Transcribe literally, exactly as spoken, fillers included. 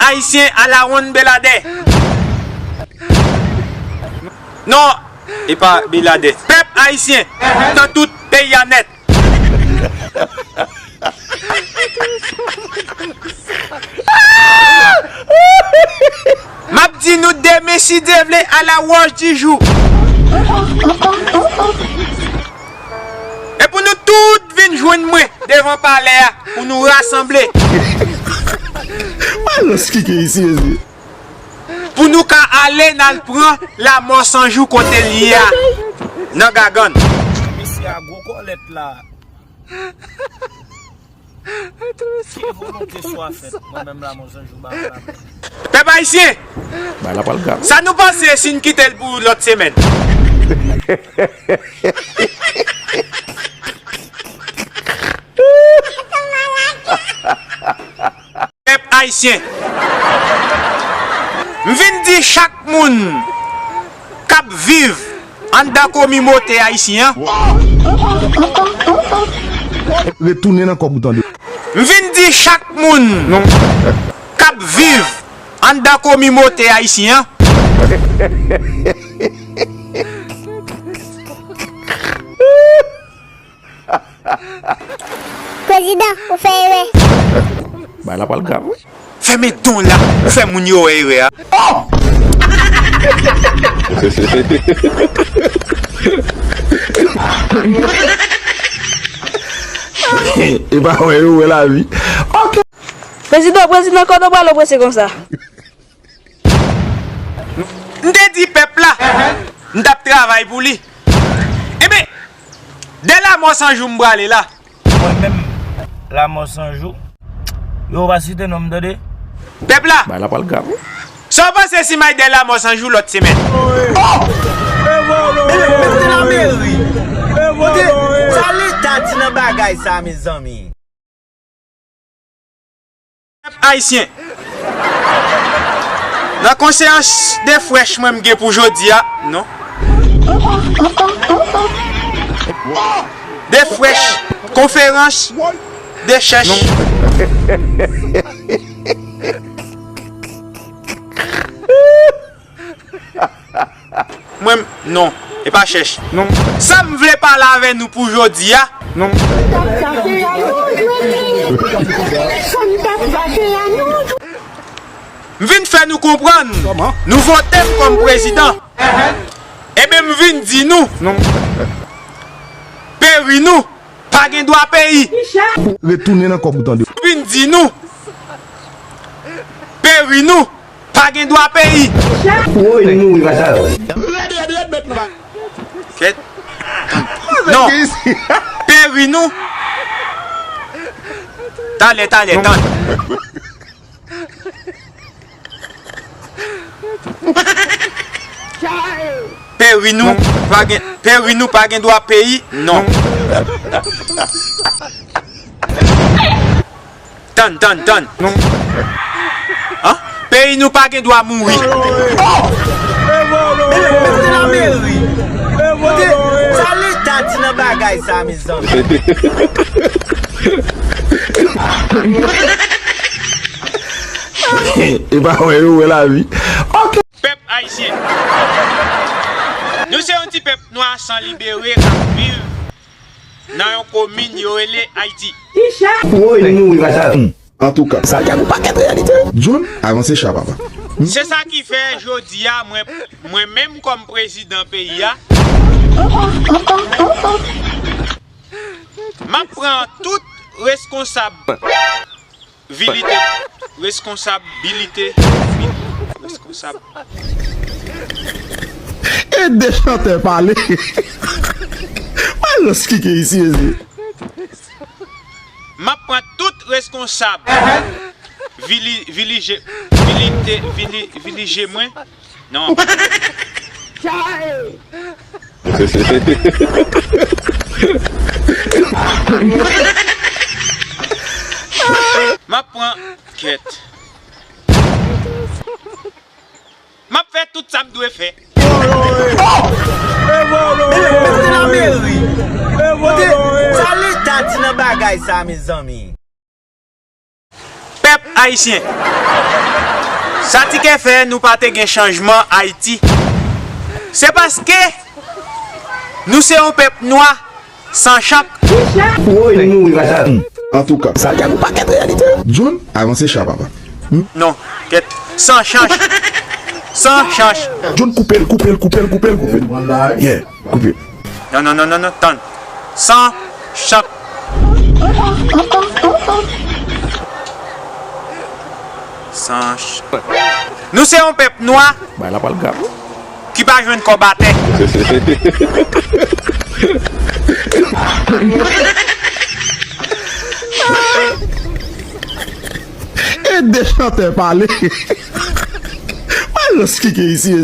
Ayisyen alawonn Beladè. Non, e pa Beladè. Pèp ayisyen nan tout peyi a nèt. M ap di nou demen, si Dye vle, à la roche du jour. E pou nou tout vin jwenn mwen devan palè a, pou nou rasanble. Alòs, ki gen isi, mezanmi? Pou nou ka ale n al pran Lamò San Jou kote l ye a, nan Gagann. Mesye a gwo kòlèt la. Ke volonte swa fèt, mwen menm Lamò San Jou ba mwen la. Pèp ayisyen, bay la pral grav. Sa nou panse si n kite l pou lòt semèn? Pèp ayisyen, m vin di chak moun k ap viv anndan kominote ayisyen an. Retounen nan kòb ou tande. M vin di chak moun k ap viv anndan kominote ayisyen an. Prezidan, ou fè erè. Bay la pral grav, wi. Fèmen don la, ou fè moun yo wè erè a. E pa wè yo wè lavi. Ok. Prezidan, prezidan, kote w prale w prese konsa? M te di pèp la, m t ap travay pou li. Enben, dè Lamò San Jou m prale la. Mwen menm, Lamò San Jou. Yo pa site non m, tande. Pèp la. Bay la pral grav, wi. Sa w panse si m ay dè Lamò San Jou lòt semèn? Oh! Mete lameri. Kote sa leta di nan bagay sa, mezanmi? Pèp ayisyen. Nan konferans de frèch mwen m gen pou jodi a, non. De frèch, konferans de chèch. Mwen, non, e pa chèch. Non. Sa m vle pale avè nou pou jodi a. Non. M vin fè nou konprann. Kòman? Nou vote m kòm prezidan. Ebyen, m vin di nou. Non. Peri nou. Pa gen dwa peyi. Retounen nan kòb ou tande. Vin di nou. Peri nou. Pa gen dwa peyi. Woy, nou mouri, pa sa yo. Kèt. Non. Peri nou. Talè, talè, tann. Peri nou pa gen, peri nou pa gen dwa peyi, non. Tann, tann, tann. An? Peyi nou pa gen dwa mouri. Mete lameri. Kote sa leta di nan bagay sa, mezanmi? E pa wè yo wè lavi. Ok. Pèp ayisyen, nou se yon ti pèp nwa san libere k ap viv nan yon komin yo rele Ayiti. Woy, nou mouri, pa sa. Antouka. Sa gen yon pakèt reyalite. John, avanse cha, papa. Se sa ki fè jodi a, mwen, mwen menm kòm prezidan peyi a, m ap pran tout reskonsablite, reskonsabilite, reskonsab. E de chantè pale. Alòs, ki gen isi, mezanmi? M ap pran tout reskonsab. Vili, vilije, vilite, vili, vilije mwen. Non. M ap pran kèt. M ap fè tout sa m dwe fè. Mete lameri. Kote sa leta di nan bagay sa, mezanmi? Pèp ayisyen, Sa ti kè fè nou pa te gen chanjman Ayiti. Se paske nou se yon pèp nwa san chak. Woy, mouri, papa. Antouka. Sa te yon pakèt reyalite. John, avanse cha, papa. Non, kèt. San chanj. San chanj. John, koupe l, koupe l, koupe l, koupe l, koupe l. Yeah, koupe. Non, non, non, non, non, tann. San chak. San ch-, nou se yon pèp nwa. Bay la pral grav. Ki pa jwenn kòb atè. E de chantè pale. Malòs ki gen isi,